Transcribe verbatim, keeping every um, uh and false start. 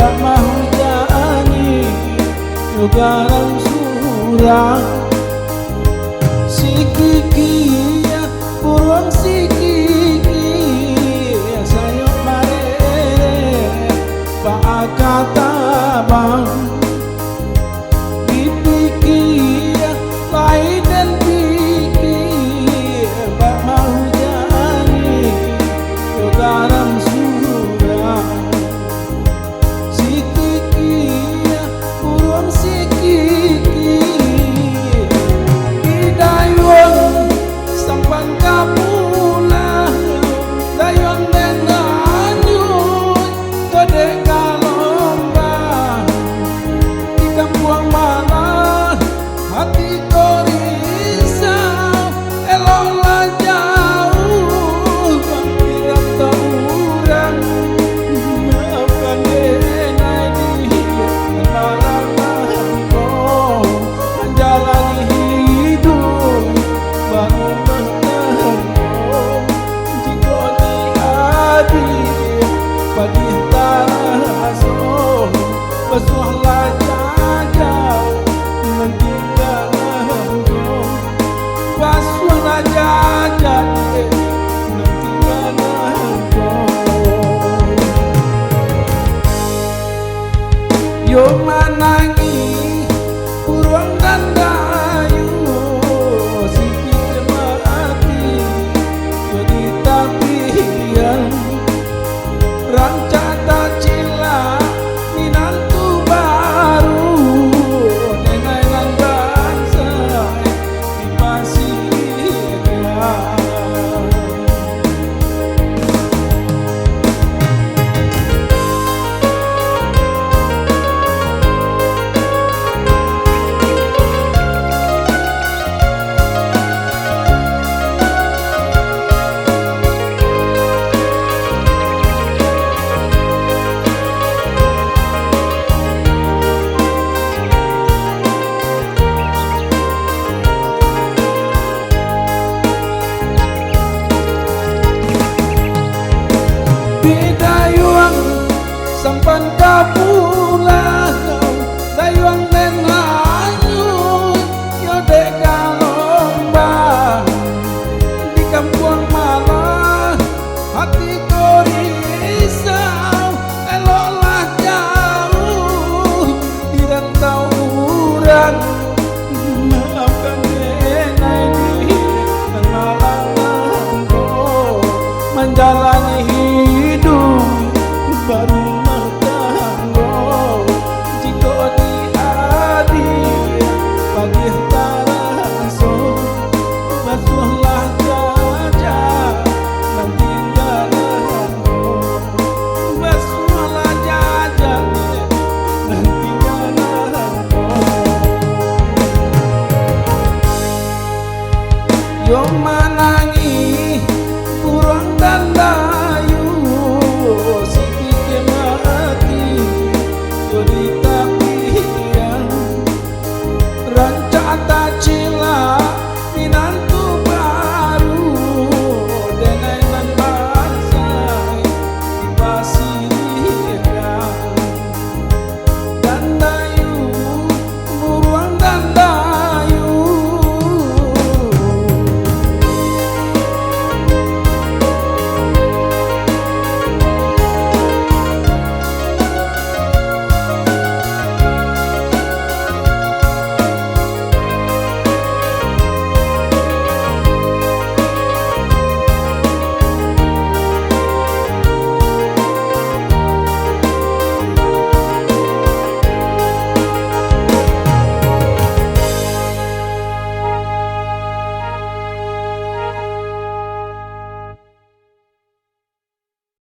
Mahujani, yo garam surang. Sikiki, buruang sikiki, sayok marere, baa ka tabang. Dipiki, lain den piki, bak mahujani, yo garam surang. Sikiki, buruang sikiki, di dayuang sampan ka pulang, dayuang den anyuik, kodek ka lombang, di kampuang malah hati ko risau, eloklah jauah, di rantau urang, maafkan den ai di malam angko, manjalani hiduik barumah tanggo. Jikok di ati padih taraso, basuahlah jaja nan tingga nangko, basuahlah jaja nan tingga nangko. Yo manangih buruang nan dayuang, sipikir mati, yo di tapian. Rancak tacilak minantu baru, denai nan bansaik di pasirian. Di dayuang sampan ka